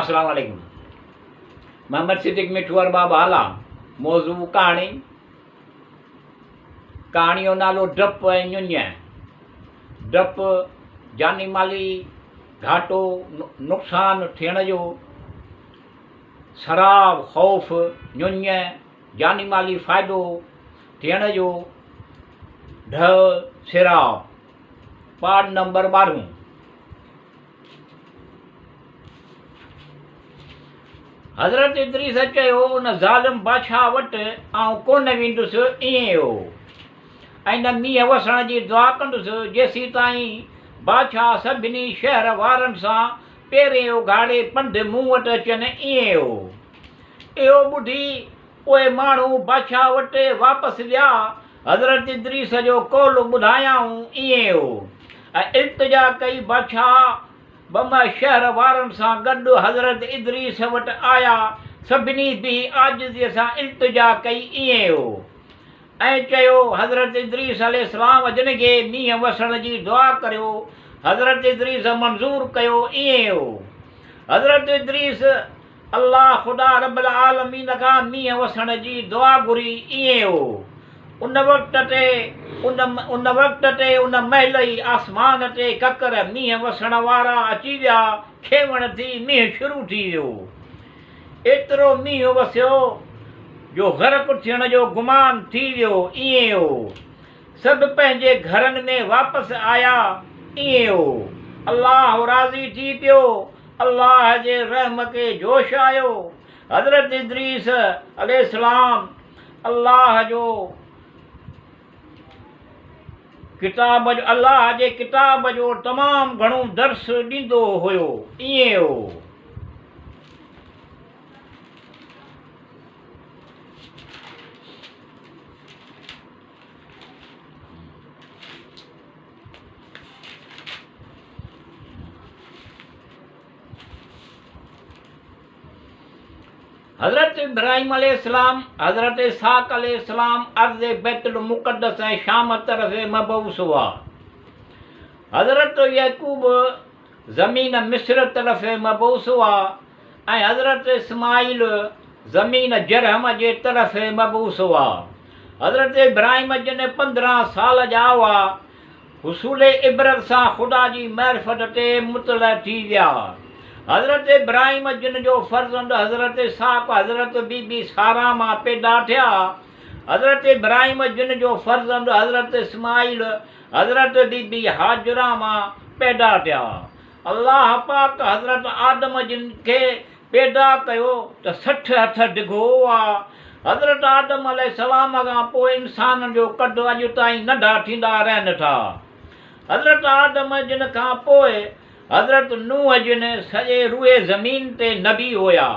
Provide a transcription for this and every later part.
السلام عليڪم محمد صديق مٺو ارباب هالا موضوع ڪهاڻي ڪهاڻي جو نالو ڊپ ۽ ڃڃ ڊپ جاني مالي گهاٽو نقصان ٿيڻ جو سراء خوف ڃڃ جاني مالي فائدو ٿيڻ جو ڍء سراء پاٺ نمبر ٻارهون. حضرت ادريس چيو، ان ظالم بادشاهه وٽ آئون ڪونه ويندس، ائين هو ۽ نه مينهن وسڻ جي دعا ڪندس، جيسيتائين بادشاهه سڀني شهر وارن سان پيرين اگهاڙي پنڌ مون وٽ اچن، ائين هو. اهو ٻڌي اهي ماڻهو بادشاهه وٽ واپس ويا، حضرت ادريس جو قول ٻڌايائون، ائين هو. ۽ التجا ڪئي، بادشاهه بمع شهر وارن سان گڏ حضرت ادريس وٽ آيا، سڀني بيهي عاجزيء سان التجا ڪئي، ائين هو. ۽ چيو، حضرت ادريس عليه السلام جن کي مينهن وسڻ جي دعا ڪريو، حضرت ادريس منظور ڪيو، ائين هو. حضرت ادريس. الله خدا رب العالمين کان مينهن وسڻ جي دعا گهري ائين هو ان وقت تي ان ان وقت تي ان مهل ئي آسمان تي ڪڪر مينهن وسڻ وارا اچي ويا کيوڻ ٿي مينهن شروع ٿي ويو ايترو مينهن وسيو جو غرق ٿيڻ جو گمان ٿي ويو ائين هو سڀ پنهنجي گهرن ۾ واپس آيا ائين هو الله راضي ٿي پيو الله جي رحم کي جوش آيو. حضرت ادريس عليه السلام الله جو ڪتاب الله جي ڪتاب جو تمام گهڻو درس ڏيندو هيو. ائين هو. حضرت ابراهيم عليه السلام، حضرت اسحاق عليه السلام ارض بيت المقدس ۽ شام طرف مبعوث هئا. حضرت يعقوب زمين مصر طرف مبعوث هئا ۽ حضرت اسماعيل زمين جرهم جي طرف مبعوث هئا. حضرت ابراهيم جن 15 سال جا هئا حصول عبرت سان خدا جي معرفت تي مطلع ٿي ويا. حضرت ابراهيم جن جو فرزند حضرت اسحاق حضرت بي بي سارا مان پيدا ٿيا. حضرت ابراهيم جن جو فرزند حضرت اسماعيل حضرت بي بي هاجره مان پيدا ٿيا. الله پاڪ حضرت آدم جن کي پيدا ڪيو ته 60 هٿ ڊگهو هئا. حضرت آدم عليه السلام کان پوء انسانن جو قد اڄ تائين ننڍا ٿيندا رهن ٿا. حضرت آدم جن کان پوء حضرت نوح جن سڄي روئي زمين تي نبي هيا.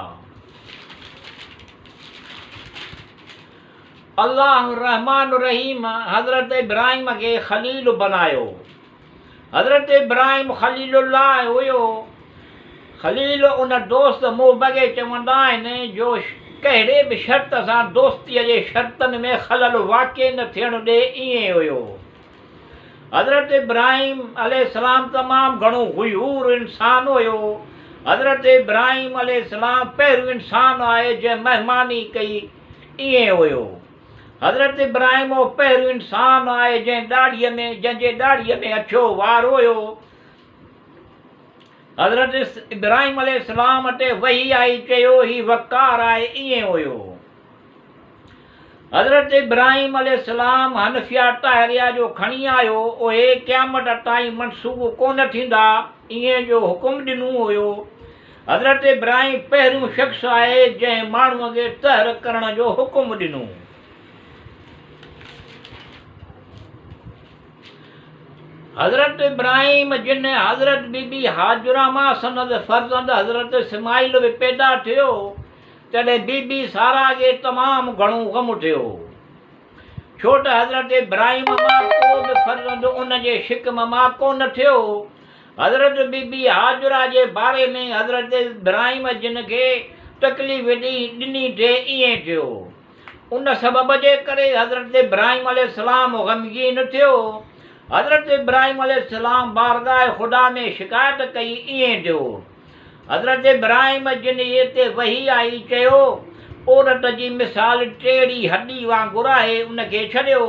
الله الرحمٰن الرحيم حضرت ابراهيم کي خليل بنايو. حضرت ابراهيم خليل الله هيو. خليل ان دوست محب کي چوندا آهن جو ڪهڙي به شرط سان دوستيء جي شرطن ۾ خلل واقع نه ٿيڻ ڏي ائين هيو. حضرت ابراهيم عليه السلام تمام گهڻو غيور انسان هيو. حضرت ابراهيم عليه السلام پهريون انسان آهي جنهن مهماني ڪئي ائين هيو. حضرت ابراهيم اهو پهريون انسان آهي جنهن ڏاڙهيء ۾ جنهن جي ڏاڙهيء ۾ اڇو وار هيو. حضرت ابراهيم عليه السلام تي وحي آئي چيو هي وقار آهي ائين هيو. حضرت ابراهيم عليه السلام حنفيه طاهريه جو کڻي آيو اهي قيامت تائين منسوخ ڪونه ٿيندا ائين جو حڪم ڏنو هيو. حضرت ابراهيم پهريون شخص آهي جنهن ماڻهوء کي طهر ڪرڻ جو حڪم ڏنو. حضرت ابراهيم جن حضرت بي بي هاجره مان سندس فرزند حضرت اسماعيل به پيدا ٿيو، تڏهن بي بي ساره کي تمام گهڻو غم ٿيو، ڇو ته حضرت ابراهيم مان ڪو به فرزند ان جي شڪم مان ڪونه ٿيو. حضرت بي بي هاجره جي باري ۾ حضرت ابراهيم جن کي تڪليف ڏني ٿي ائين ٿيو. ان سبب جي ڪري حضرت ابراهيم عليه السلام غمگين ٿيو. حضرت ابراهيم عليه السلام بارگاهه خدا ۾ شڪايت ڪئي ائين ٿيو. حضرت ابراهيم جن تي وحي آئي چيو، عورت جي مثال ٽيڙي هڏي وانگر آهي ان کي ڇڏيو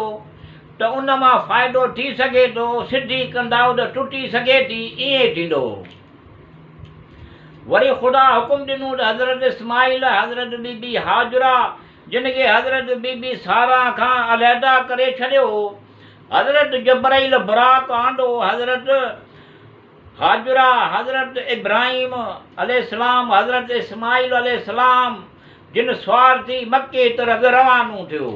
ته ان مان فائدو ٿي سگهي ٿو، سڌي ڪندائو ته ٽٽي سگهي ٿي، ائين ٿيندو. وري خدا حڪم ڏنو ته حضرت اسماعيل حضرت بي بي هاجره جن کي حضرت بي بي ساره کان علحده ڪري ڇڏيو. حضرت جبرائيل براق آندو، حضرت هاجره، حضرت ابراهيم عليه السلام، حضرت اسماعيل عليه السلام جن سوار ٿي مڪي طرف روانو ٿيو.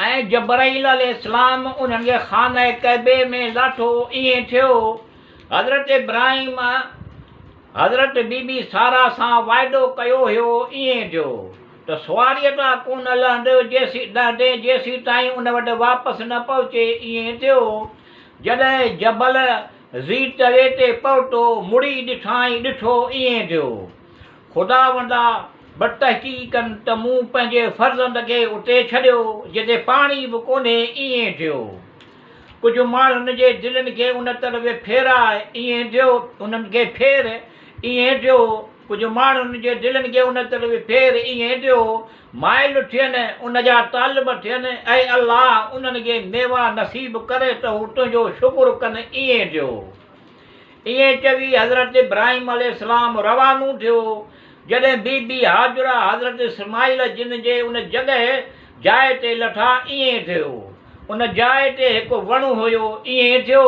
۽ جبرائيل عليه السلام انهن کي خانه ڪعبي ۾ لاٿو، ائين ٿيو، حضرت ابراهيم حضرت بي بي ساره سان وعدو ڪيو هيو، ائين ٿيو ته سواريء تان ڪونه لهندو لهندين جيسيتائين ان وٽ واپس نه پهچي، ائين ٿيو، جڏهن جبل ذي طوي تي پهتو، مڙي ڏٺائين، ڏٺو، ائين ٿيو. خداوندا! بتحقيقن ته مون پنهنجي فرزند کي اتي ڇڏيو، جتي پاڻي به ڪونهي، ائين ٿيو. ڪجهه ماڻهن جي دلين کي ان طرف ڦيراء، ائين ٿيو، انهن کي ڦير، ائين ٿيو. ڪجهه ماڻهن جي دلين کي ان طرف ڦير، ائين ٿيو. مائل ٿين، ان جا طالب ٿين، اي الله! انهن کي ميوا نصيب ڪر ته هو تنهنجو شڪر ڪن، ائين ٿيو. ائين چوي حضرت ابراهيم عليه السلام روانو ٿيو. جڏهن بي بي هاجره حضرت اسماعيل جن جي ان جڳهه، جاء، تي لٿا، ائين ٿيو. ان جاء تي هڪ وڻ هيو، ائين ٿيو.